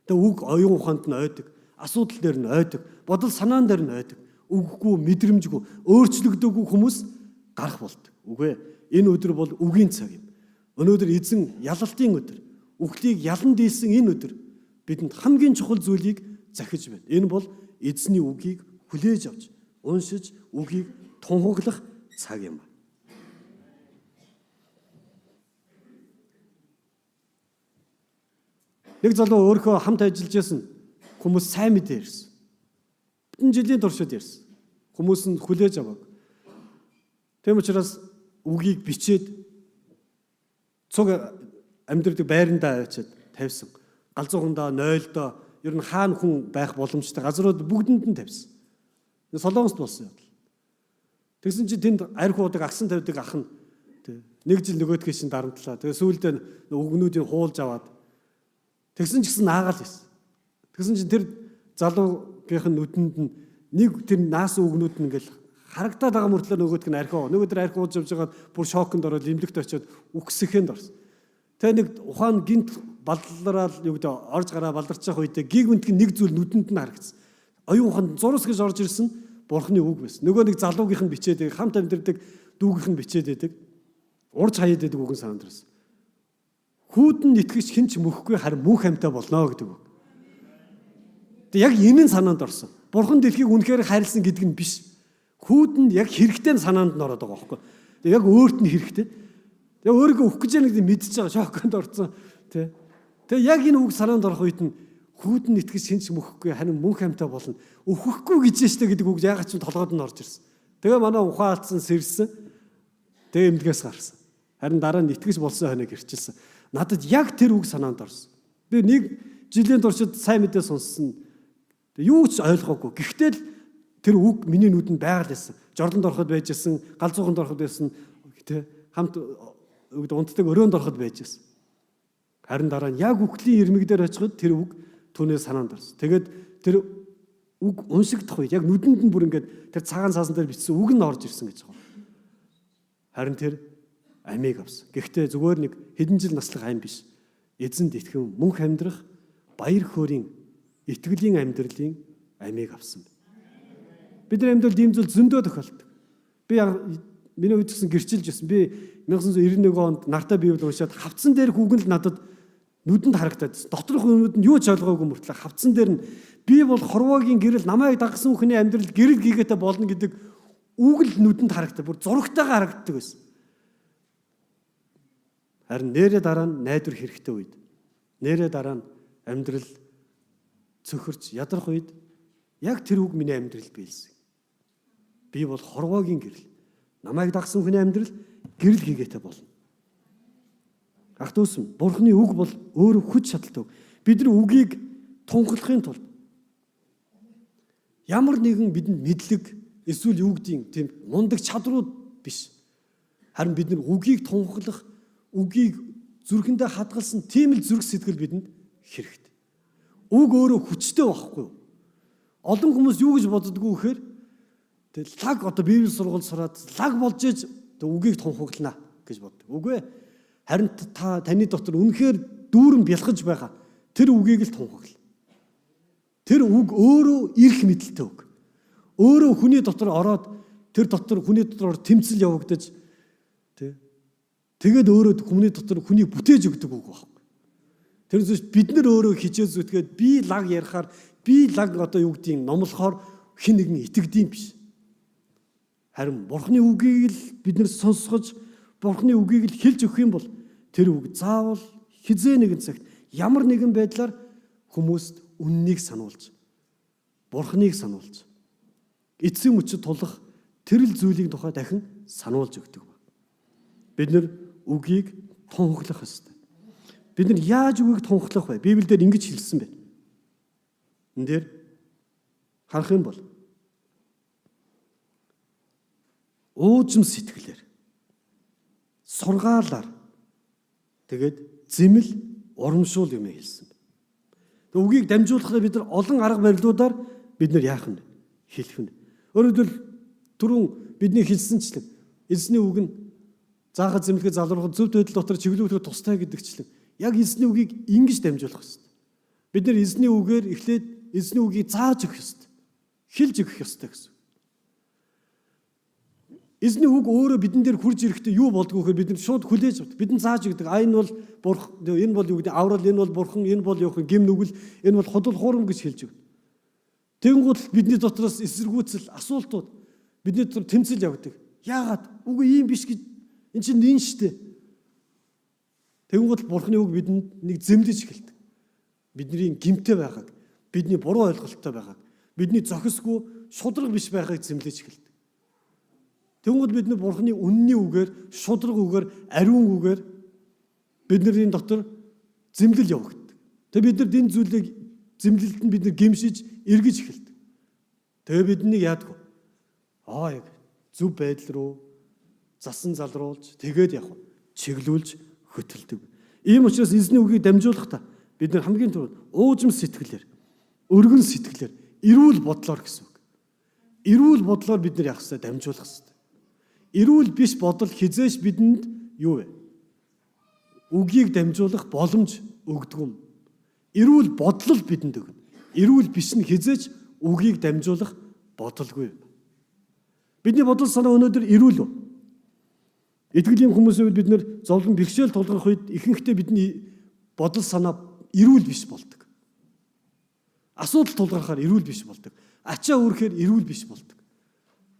Тэгээ үг оюун ухаанд нь ойдог, асуудал дээр нь ойдог, бодол санаан дээр нь ойдог. Үггүй, мэдрэмжгүй, өөрчлөгдөөгүй хүмүүс гарах болдог. Үгүй ээ. Энэ өдөр бол үгийн цаг юм. Өнөөдөр эзэн ялалтын өдөр. Үхлийг ялан дийлсэн энэ өдөр бидэнд хамгийн чухал зүйлийг захиж байна. Энэ бол эзний үгийг хүлээж авч, уншиж, үгийг тунхаглах цаг юм. Нэг залуу өөрөө хамт ажиллаж байсан хүмүүс сайн мэдээ ирсэн. Бүтэн жилийн туршид ирсэн. Хүмүүс нь хүлээж авааг. Тийм учраас үгийг бичээд цуг амьдрдаг байрандаа авчиад тавьсан. Галзуухандаа, нойлдоо ер нь хаана хүн байх боломжтой газрууд бүгдэнд нь тавьсан. Солонгост болсон явдал. Тэгсэн чинь тэнд арх уудаг, агсан тавьдаг ах нь нэг жил нөгөөдгөө чинь дарамтлаа. Тэгээ сүүлдээ өгнүүдийг хуулж аваад тэгсэн ч гэсэн наагаал байсан. Тэгсэн чинь тэр залуугийнх нь нүдэнд нь нэг тэр наасан үгнүүд нь ингээл харагдаад байгаа мөртлөө нөгөөдг нь архи. Нөгөө тэр архи ууж явж байгаад бүр шоконд ороод эмнэлэгт очиод үхсэхэнд орсон. Тэгээ нэг ухаан гинт баллраал юу гэдэг орж гараа балдарч явах үедээ гиг үнтг нэг зүйл нүдэнд нь харагдсан. Оюун ухаанд зурус гэж орж ирсэн Бурхны үг байсан. Нөгөө нэг залуугийнх нь бичээд хамт амьдардаг дүүгийнх нь бичээд байдаг. Урж хаяад байдаг үг нь санаанд ирсэн. Хүүдэн итгэж хэн ч мөхгүй харин мөнх амьтаа болно гэдэг үг. Тэг яг энэ нь санаанд орсон. Бурхан дэлхийг үнэхээр хайрлсан гэдэг нь биш. Хүүд нь яг хэрэгтэй нь санаанд нь ороод байгаа байхгүй. Тэг яг өөрт нь хэрэгтэй. Тэг өөрийгөө өгөх гэж нэг мэдчихэж байгаа шоконд орсон. Тэ. Тэг яг энэ үг санаанд орох үед нь хүүд нь итгэж хэн ч мөхгүй харин мөнх амьтаа болно. Өөхөхгүй гэж штэ гэдэг үг ягаад ч толгойд нь орж ирсэн. Тэгээ манай ухаан алдсан сэрсэн. Тэгээ эмнэлгээс гарсан. Харин дараа нь итгэж болсон хоног ирчилсэн. Надад яг тэр үг санаанд орсон. Би нэг жилийн туршид сайн мэдээ сонссон. Тэг юу ч ойлгоогүй. Гэхдээ л тэр үг миний нүдэнд байгаль байсан. Жорлонд ороход байж исэн, галзууханд ороход байсан, тэ хамт унтдаг өрөөнд ороход байж исэн. Харин дараа нь яг үхлийн ирмэг дээр очиход тэр үг түүнээ санаанд орсон. Тэгээд тэр үг уншигдах үед яг нүдэнд нь бүр ингээд тэр цагаан цаасан дээр бичсэн үг нь орж ирсэн гэж байгаа. Харин тэр амийг авсан. Гэхдээ зүгээр нэг хэдэн жил наслах ам биш. Эзэнд итгэн мөнх амьдрах баяр хөөрийн итгэлийн амьдралын амийг авсан. Бидний амьдралд ийм зүйл зөндөө тохиолддог. Би миний үед гэсэн гэрчилж байсан. Би 1991 онд нартай библи уншаад хавцсан дээрх үг нь л надад нүдэнд харагдаад байсан. Доторх юмуд нь юу ч ойлгоогүй мөртлөө хавцсан дээр нь би бол хорвоогийн гэрэл намайг дагсан хүний амьдрал гэрэл гигээтэй болно гэдэг үг л нүдэнд харагдав. Бүр зурагтайгаа харагддаг байсан. Харин нэрээ дараа нь найдвар хэрэгтэй үед нэрээ дараа нь амьдрал цөхөрч ядрах үед яг тэр үг миний амьдралд биелсэн. Би бол хорвоогийн гэрэл. Намайг дагсан хүний амьдрал гэрэл хийгээтэй болно. Ах дүүс минь, Бурхны үг бол өөрөө хүч чадалтай. Бид нар үгийг тунхаглахын тулд ямар нэгэн бидэнд мэдлэг эсвэл юу гэдгийг тийм мундаг чадрууд биш. Харин бид нар үгийг тунхаглах, үгийг зүрхэндээ хадгалсан тийм л зүрх сэтгэл бидэнд хэрэгтэй. Үг өөрөө хүчтэй байхгүй юу? Олон хүмүүс юу гэж боддгоо гэхээр тэг лаг одоо библи сургууль сураад лаг болж иж тэг үгийг тунхаглана гэж боддог. Үгүй ээ. Харин та таны дотор үнэхээр дүүрэн бялхаж байгаа тэр үгийг л тунхагла. Тэр үг өөрөө эрх мэдэлтэй үг. Өөрөө хүний дотор ороод тэр дотор хүний дотор тэмцэл явагдаж тэ тэгээд өөрөө хүний дотор хүний бүтээж өгдөг үг байхгүй. Тэр зүйл бид нар өөрөө хичээл зүтгээд би лаг ярихаар би лаг одоо юу гэдгийг номлохоор хэн нэгэн итгэдэм биш. Харин Бурхны үгийг л бид нар сонсгож Бурхны үгийг л хэлж өгөх юм бол тэр үг заавал хизээ нэгэн цагт ямар нэгэн байдлаар хүмүүст үннийг сануулж, Бурхныг сануулж, эцсийн мөчөд тулах тэр л зүйлийн тухай дахин сануулж өгдөг. Бид нар үгийг тунхаглах ёстой. Бид нар яаж үгийг тунхаглах вэ? Библиэлд ингэж хэлсэн байна. Энд дээр харах юм бол уужим сэтгэлээр, сургаалаар, тэгээд зэмэл, урамшуул юм хэлсэн. Тэгээд үгийг дамжуулахдаа бид нар олон арга барилуудаар бид нар яах нь хэлэх нь. Өөрөөр хэлбэл түрүүн бидний хэлсэнчлэн эзний үг нь заахад, зэмлэхэд, залруулахад, зөв байдал дотор чиглүүлэхэд тустай гэдэгчлэн яг эзний үгийг ингэж дамжуулах ёстой. Бид нар эзний үгээр эхлээд эзний үгийг зааж өгөх ёстой. Хэлж өгөх ёстой гэсэн. Эзний үг өөрөө бидэн дээр хурж ирэхдээ юу болдгоо гэхээр бид нар шууд хүлээж авдаг. Бидэн зааж өгдөг. А энэ бол бурхан, энэ бол юу гэдэг аврал, энэ бол бурхан, энэ бол юу гим нүгэл, энэ бол худал хуурам гэж хэлж өгнө. Тэнгуут бидний дотроос эсэргүүцэл, асуултууд бидний дотор тэмцэл явдаг. Яагаад? Үгүй ийм биш гэж эн чинь энэ штэ. Тэнгуут бурханы үг бидэнд нэг зэмлэж эхэлдэг. Бидний гимтэй байгааг, бидний буруу ойлголттой байгааг, бидний зохисгүй шудраг биш байгааг зэмлэж эхэлдэг. Тэнгүүд бид нар бурханы үнний үгээр, шудраг үгээр, ариун үгээр бидний дотор зэмлэл явагддаг. Тэгээ бид нар энэ зүйлийг зэмлэлд нь бид нар гимшиж эргэж эхэлдэг. Тэгээ биднийг яадаг вэ? Аа яг зөв байдал руу засан залруулж тэгээд яг чиглүүлж хөтэлдэг. Ийм учраас эзний үгийг дамжуулахдаа бид нар хамгийн түрүүнд уужим сэтгэлээр, өргөн сэтгэлээр, эрүүл бодлоор гэсэн үг. Эрүүл бодлоор бид нар яах ёстой, дамжуулах ёстой. Эрүүл биш бодол хизээш бидэнд юу вэ? Үгийг дамжуулах боломж өгдөг юм. Эрүүл бодол бидэнд өгнө. Эрүүл биш нь хизээч үгийг дамжуулах бодолгүй юм. Бидний бодол санаа өнөөдөр эрүүл үү? Итгэлийн хүмүүсийн үед бид нэр зовлон бэрхшээл тулгарх үед ихэнхдээ бидний бодол санаа эрүүл биш болдог. Асуудал тулгархаар эрүүл биш болдог. Ачаа үүрхээр эрүүл биш болдог.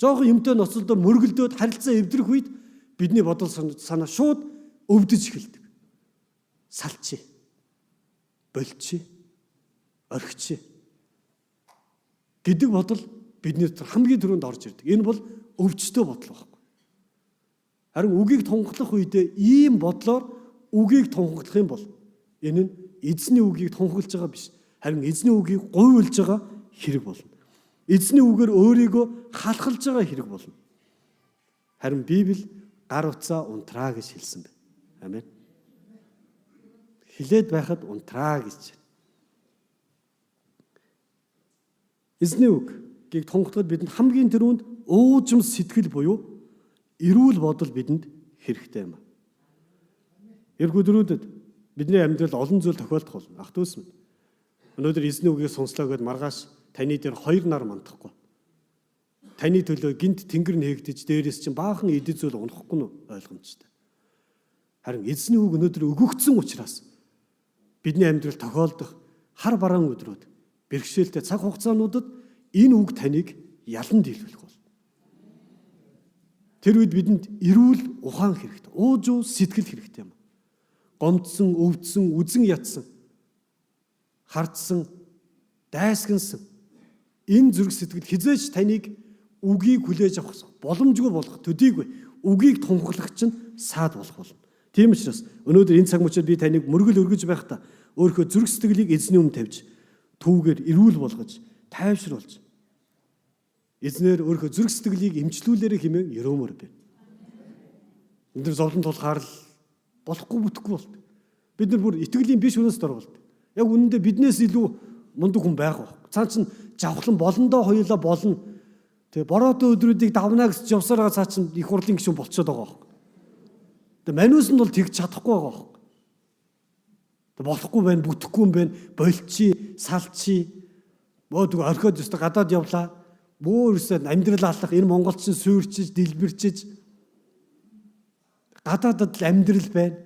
Жохон юмтай ноцолдоо мөргөлдөөд харилцаа эвдрэх үед бидний бодол санаа шууд өвдөж эхэлдэг. Салчи. Болчи. Орхичи гэдэг бодол бидний дотор хамгийн түрүүнд орж ирдэг. Энэ бол өвчтөе бодол байхгүй. Харин үгийг тунхаглах үедээ ийм бодлоор үгийг тунхаглах юм бол энэ нь эзний үгийг тунхаглаж байгаа биш. Харин эзний үгийг говьлж байгаа хэрэг болно. Эзний үгээр өөрийгөө халахалж байгаа хэрэг болно. Харин Библи гар утсаа унтраа гэж хэлсэн байна. Амен. Хилээд байхад унтраа гэж. Эзний үгийг тунхаглахад бидэнд хамгийн түрүүнд уужим сэтгэл буюу эрүүл бодол бидэнд хэрэгтэй юм. Ирэх өдрүүдэд бидний амьдралд олон зүйл тохиолдох болно. Ах дүүс минь. Өнөөдөр эзний үгийг сонслоо гэд маргааш таны дээр 2 нар мандахгүй. Таны төлөө гинт тэнгэр нээгдэж дээрээс чинь баахан эд зүйл унахгүй нь ойлгомжтой. Харин эзний үг өнөөдөр өгөгдсөн учраас бидний амьдрал тохиолдох хар бараан өдрүүд бэрхшээлтэй цаг хугацаануудад энэ үг таныг ялан дийлүүлэх бол. Тэр үед бидэнд эрүүл ухаан хэрэгтэй, уужуу сэтгэл хэрэгтэй юм. Гомдсон, өвдсөн, үзен ятсан, хардсан, дайсагнсан энэ зүрх сэтгэл хизээч таныг үгийг хүлээж авах боломжгүй болох төдийгүй үгийг тунхаглах чинь саад болох болно. Тийм учраас өнөөдөр энэ цаг мөчид би таныг мөргөл өргөж байхдаа өөрийнхөө зүрх сэтгэлийг эзний өмнө тавьж түүгээр эрүүл болгож тайвшруулж эзнээр өөрийнхөө зүрх сэтгэлийг эмчлүүлээрэй хэмээн өрөөмөр байна. Бид нар зовлон тулахаар л болохгүй бүтэхгүй болт. Бид нар бүр итгэлийн биш хүнээс дор болт. Яг үнэндээ биднээс илүү мундаг хүн байгаа байхгүй. Цаа чин жавхлан болондоо хоёулаа болно. Тэгээ бороотой өдрүүдийг давнаа гэж явсараа цаа чин их хурлын гишүүн болцоод байгаа байхгүй. Тэгээ мануус нь бол тэгж чадахгүй байгаа байхгүй. Тэгээ болохгүй байна, бүтэхгүй юм байна, болчи, салчи. Бөөдөг орхиод өстө гадаад явлаа. Бөөр өстө амьдрал алах энэ монголчин суурчиж, дэлбэрчиж гадаадад л амьдрал байна.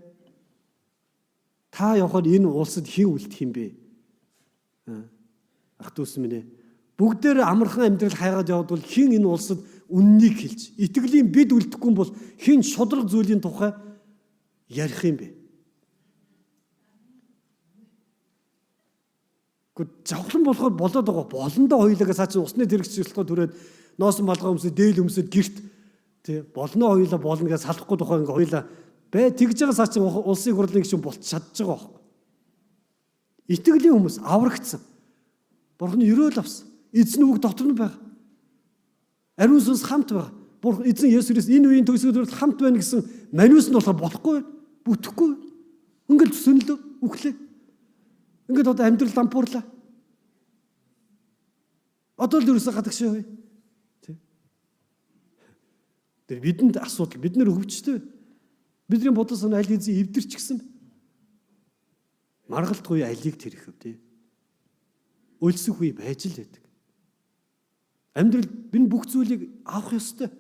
Та явахаар энэ улсад хэн үлдэх юм бэ? Ах дүүс минь ээ. Бүгдээр амархан амьдрал хайгаад яваад бол хэн энэ улсад үннийг хэлж, итгэлийн бид үлдэхгүй бол хэн шудраг зүйлийн тухай ярих юм бэ? Гэхдээ жавхлан болохоор болоод байгаа болондоо хоёулаа цаа чи усны тэрэгч болохоор түрээд ноосон балгаа өмсөд дээл өмсөд гэрт тий болно хоёулаа болно гэж салахгүй тухай ингээ хоёулаа бай тэгж байгаа цаа чи улсын хурлын гишүүн болт чадж байгаа байхгүй. Итгэлийн хүмүүс аврагдсан. Бурхан өрөөл авсан. Эзэн үг дотор нь байгаа. Ариун сүнс хамт байгаа. Бурхан эзэн Есүс Христ энэ үеийн төгсгөл хүртэл хамт байна гэсэн маниус нь болохоор болохгүй байна. Бүтэхгүй. Ингээл төсөнлөө, үхлээ. Ингээд одоо амьдрал дампуурлаа. Одоо л ерөөсө гадагшаа явъя. Тэ. Тэр бидэнд асуудал бид нэр өвчтэй. Бидний бодол санаа аль хэзээ эвдэрч гисэн. Маргалт үе алийг тэрэх вэ тэ. Өлсөх үе байж л байдаг. Амьдрал бид бүх зүйлийг авах ёстой.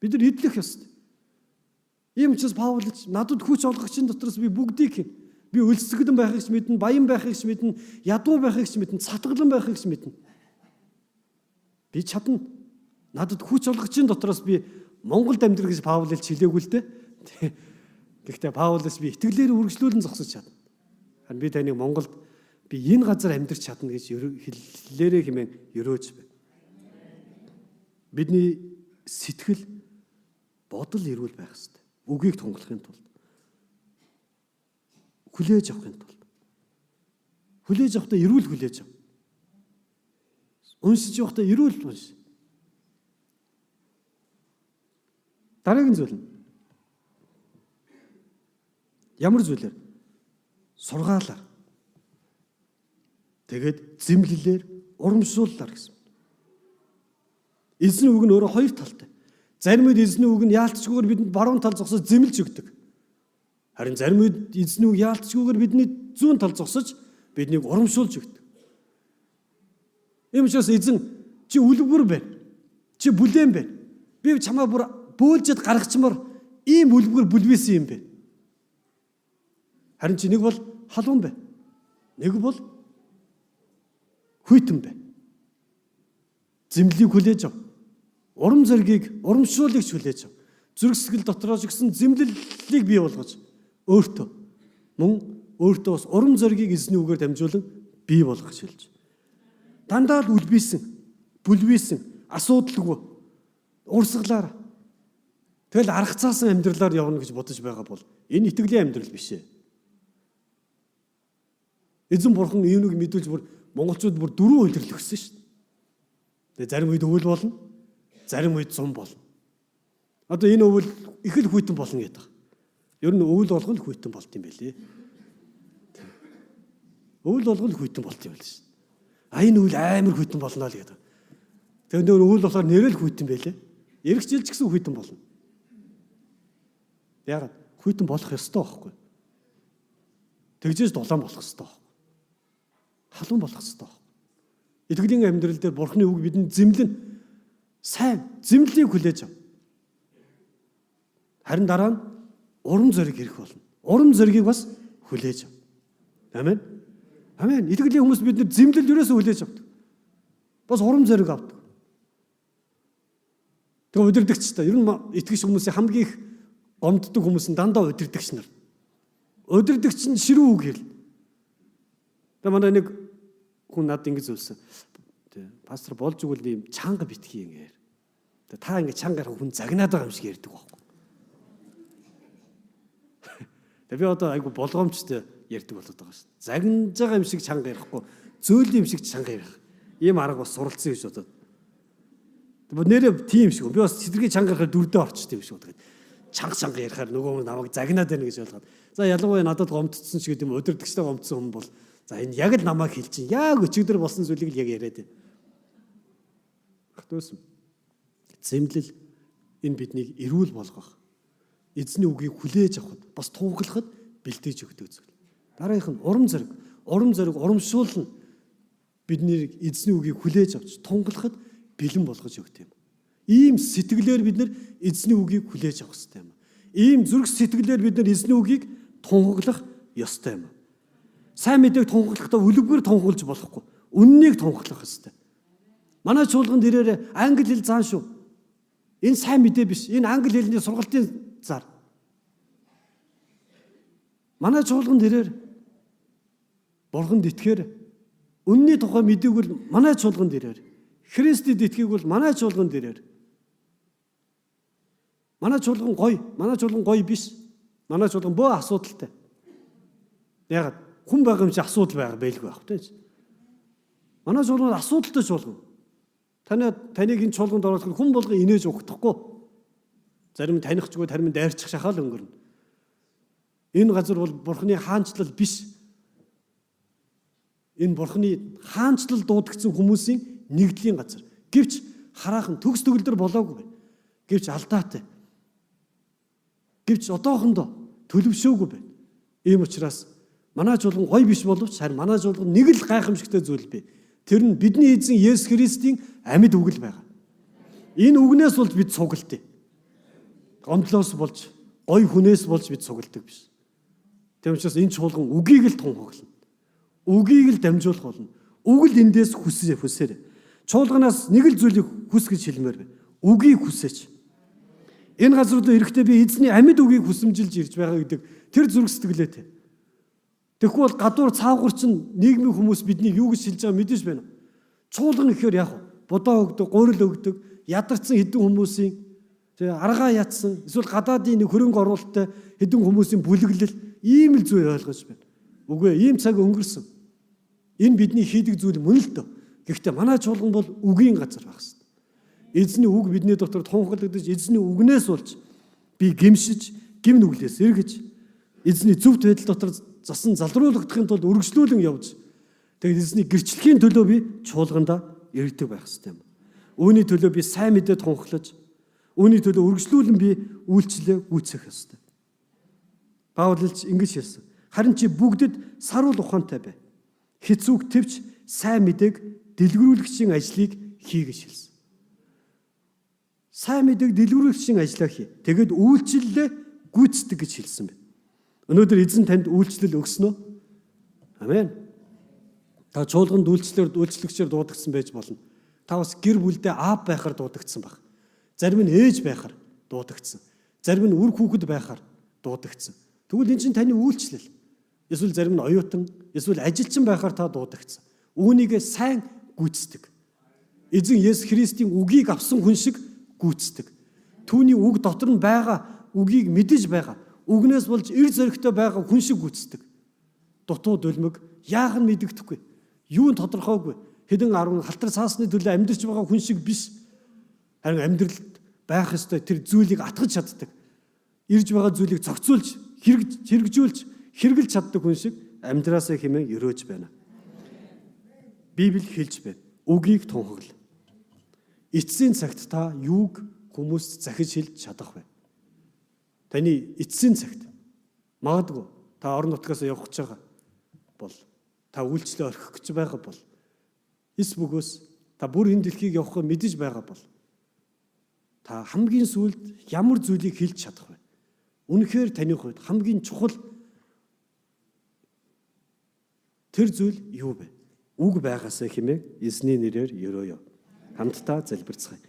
Бид нар эдлэх ёстой. Ийм учраас Паул надад хүч олгогчийн дотроос би бүгдийг хийн. Би өлсгөлэн байхыг ч мэднэ, баян байхыг ч мэднэ, ядуу байхыг ч мэднэ, цатгалан байхыг ч мэднэ. Би чадна. Надад хүч олгогчийн дотроос би Монголд амьдрах гэж Паул хэлж хэлээгүй л дээ. Гэхдээ Паулаас би итгэлээр үргэлжлүүлэн зогсож чадна. Харин би таныг Монголд би энэ газар амьдрч чадна гэж хэллээрээ хэмээн өрөөж байна. Бидний сэтгэл бодол эрүүл байх ёстой. Үгийг тунгалахын тулд. Хүлээж авахын тулд. Хүлээж авахдаа эрүүл хүлээж ав. Уншиж явахдаа эрүүл унш. Дараагийн зүйл нь ямар зүйлээр? Сургаалаар. Тэгээд зэмлэлээр, урамшууллаар гэсэн. Эзний үг нь өөрөө хоёр талтай. Зарим үед эзний үг нь яалтчгүйгээр бидэнд баруун тал зогсож зэмлэж өгдөг. Харин зарим үед эзний үг яалтчгүйгээр бидний зүүн тал зогсож биднийг урамшуулж өгдөг. Ийм учраас эзэн чи үлгэр байна. Чи бүлээн байна. Би чамаа бүр бөөлжөд гаргачмаар ийм үлгэр бүлвэсэн юм бэ. Харин чи нэг бол халуун бай. Нэг бол хүйтэн бай. Зэмлэлийг хүлээж ав. Урам зоригийг, урамшууллыг хүлээж ав. Зүрх сэтгэл дотроос гэсэн зэмлэлийг бий болгож өөртөө мөн өөртөө бас урам зоригийг эзний үгээр дамжуулан бий болгох шилж. Дандаа л үлбийсэн, бүлвийсэн, асуудалгүй урсгалаар тэгэл аргацаасан амьдралаар явна гэж бодож байгаа бол энэ итгэлийн амьдрал биш ээ. Эзэн бурхан үүнийг мэдүүлж бүр монголчууд бүр дөрвөн үйлрэл өгсөн шүү дээ. Тэгээ зарим үед өвөл болно, зарим үед зун болно. Одоо энэ өвөл их л хүйтэн болно гэдэг. Ер нь өвөл болгон л хүйтэн болд юм байлээ. Өвөл болгон л хүйтэн болд юм байл шүү. А энэ өвөл амар хүйтэн болно л гэдэг. Тэгээ нөр өвөл болохоор нэрэл хүйтэн байлээ. Ирэх жил ч гэсэн хүйтэн болно. Яагаад? Хүйтэн болох ёстой байхгүй. Тэгжээж дулаан болох ёстой байхгүй. Халуун болох ёстой байхгүй. Итгэлийн амьдрал дээр Бурхны үг бидэнд зэмлэн сайн зэмлэлийг хүлээж ав. Харин дараа нь урам зориг ирэх болно. Урам зоригийг бас хүлээж ав. Амен. Амен. Итгэлийн хүмүүс бид нар зэмлэл ерөөсөө хүлээж авдаг. Бас урам зориг авдаг. Тэгээ удирдагч та ер нь итгэж хүмүүсийн хамгийн их гомддог хүмүүс нь дандаа удирдагч нар. Удирдагч нь ширүү үг хэл. Тэгээ манай нэг хүн надад ингэж зүйлсэн. Тэ пастор болж игэл ийм чанга битгий ингэ. Тэгээ та ингэ чанга хүн загнаад байгаа юм шиг ярьдаг байхгүй. Тэгээ би одоо айгу болгоомжтой ярьдаг болоод байгаа шүү. Загнаж байгаа юм шиг чанга ярихгүй, зөөлөн юм шиг чанга ярих. Ийм арга бас суралцсан гэж бодоод. Тэгээ нэрээ тийм шиг. Би бас сэтргийн чанга ярихаар дүрдээ орчтой юм шиг бодоод. Чанга чанга ярихаар нөгөө хүн намайг загнаад байна гэж ойлгоод. За ялангуяа надад гомдсон ч гэдэг юм удирдагчтай гомдсон хүн бол за энэ яг л намайг хэлж чинь. Яг өчигдөр болсон зүйлийг л яг яриад байна. Ахтуус зэмлэл энэ биднийг эрүүл болгох, эзний үгийг хүлээж авахд бас тунхаглахад бэлтээж өгдөг зүйл. Дараагийнх нь урам зориг. Урам зориг урамшуулна. Бидний эзний үгийг хүлээж авч тунхаглахад бэлэн болгож өгдөг юм. Ийм сэтгэлээр бид нар эзний үгийг хүлээж авах ёстой юм. Ийм зүрх сэтгэлээр бид нар эзний үгийг тунхаглах ёстой юм. Сайн мэдээг тунхаглахдаа үлгэр тунхаглаж болохгүй. Үннийг тунхаглах ёстой. Манай чуулганд ирээрээ англи хэл заан шүү. Энэ сайн мэдээ биш. Энэ англи хэлний сургалтын зар. Манай чуулганд ирээр Бурханд итгэхээр Үнний тухай мэдээг бол манай чуулганд ирээр. Христэд итгийг бол манай чуулганд ирээр. Манай чуулган гоё, манай чуулган гоё биш. Манай чуулган бөө асуудалтай. Яагаад? Хүн байгаа юм чи асуудал байгаа байлгүй байх тийм. Манай чуулган асуудалтай чуулган. Таныг энэ чуулганд оруулахад хүн болгон инээж угтахгүй. Зарим нь танихчгүй, зарим нь дайрчих шахаал өнгөрнө. Энэ газар бол Бурхны хаанчлал биш. Энэ Бурхны хаанчлал дуудагдсан хүмүүсийн нэгдлийн газар. Гэвч хараахан төгс төгөлдөр болоогүй. Гэвч алдаатай. Гэвч одоохондоо төлөвшөөгүй байна. Ийм учраас манай чуулган гоё биш боловч харин манай чуулган нэг л гайхамшигтай зүйл бий. Тэр нь бидний эзэн Есүс Христийн амьд үг л байгаа. Энэ үгнээс болж бид цугалдъя. Гомдлоос болж, гоё хүнээс болж бид цугалдаг биш. Тийм учраас энэ чуулган үгийг л тунхаглана. Үгийг л дамжуулах болно. Үг л эндээс хүсээр. Чуулганаас нэг л зүйлийг хүс гэж хэлмээр байна. Үгийг хүсээч. Энэ газар руу ирэхдээ би эзний амьд үгийг хүсэмжилж ирж байгаа гэдэг тэр зүрх сэтгэлээтэй. Тэгэхгүй бол гадуур цаагуур чинь нийгмийн хүмүүс биднийг юу гэж хэлж байгааг мэдэж байна. Чуулган гэхээр яг будаа өгдөг, гурил өгдөг, ядарсан хэдэн хүмүүсийн тэгээ аргаа ятсан, эсвэл гадаадын нэг хөрөнгө оруулалттай хэдэн хүмүүсийн бүлэглэл ийм л зүйл ойлгож байна. Үгүй ээ, ийм цаг өнгөрсөн. Энэ бидний хийдэг зүйл мөн л дөө. Гэхдээ манай чуулган бол үгийн газар байх хэрэгтэй. Эзний үг бидний дотор тунхаглагдаж, эзний үгнээс болж би гимшиж, гим нүглээс эргэж, эзний зөвхт байдал дотор засан залруулагдахын тулд үргэлжлүүлэн явж, тэгээд эзний гэрчлэхийн төлөө би чуулгандаа ирдэг байх хэрэгтэй юм. Үүний төлөө би сайн мэдээ тунхаглаж, үүний төлөө үргэлжлүүлэн би үйлчлэлээ гүйцэтгэх ёстой. Паул элч ингэж хэлсэн. Харин чи бүгдэд саруул ухаантай бай. Хэцүүг твч сайн мэдээг дэлгэрүүлэгчийн ажлыг хий гэж хэлсэн. Сайн мэдээг дэлгэрүүлэгчийн ажлаа хий. Тэгээд үйлчлэлээ гүйцэтгэх гэж хэлсэн байна. Өнөөдөр эзэн танд үйлчлэл өгсөн үү? Амен. Та чуулганд үйлчлэгчээр дуудагдсан байж болно. Та бас гэр бүлдээ аав байхаар дуудагдсан баг. Зарим нь ээж байхаар дуудагдсан. Зарим нь үр хүүхэд байхаар дуудагдсан. Тэгвэл энэ чинь таны үйлчлэл. Эсвэл зарим нь оюутан, эсвэл ажилчин байхаар та дуудагдсан. Үүнийгээ сайн гүйцэтгэх. Эзэн Есүс Христийн үгийг авсан хүн шиг гүйцэтгэх. Түүний үг дотор нь байгаа үгийг мэдэж байгаа. Үгнээс болж эр зөрөгтэй байгаа хүн шиг гүйцэтгэх. Дутуу дөлмөг яах нь мэдэгдэхгүй. Юу нь тодорхойгүй. Хэдэн 10 халтар цаасны төлөө амьдарч байгаа хүн шиг биш. Харин амьдралд байх ёстой тэр зүйлийг атгаж чаддаг. Ирж байгаа зүйлийг зохицуулж, хэрэгжүүлж, хэрэгжилж чаддаг хүн шиг амьдраасаа хэмээн өрөөж байна. Библи хэлж байна. Үгийг тунхагла. Эцсийн цагт та юуг хүмүүст захиж хэлж чадах вэ? Таны эцсийн цагт магадгүй та орон нутгаас явах гэж байгаа бол та үйлчлээ орхих гэж байгаа бол эс бөгөөс та бүр энэ дэлхийг явахыг мэдэж байгаа бол та хамгийн сүүлд ямар зүйлийг хэлж чадах вэ? Үнэхээр таны хувьд хамгийн чухал тэр зүйл юу вэ? Үг байгаасаа хэмээн эзний нэрээр өрөөё. Хамтдаа залбирцгаая.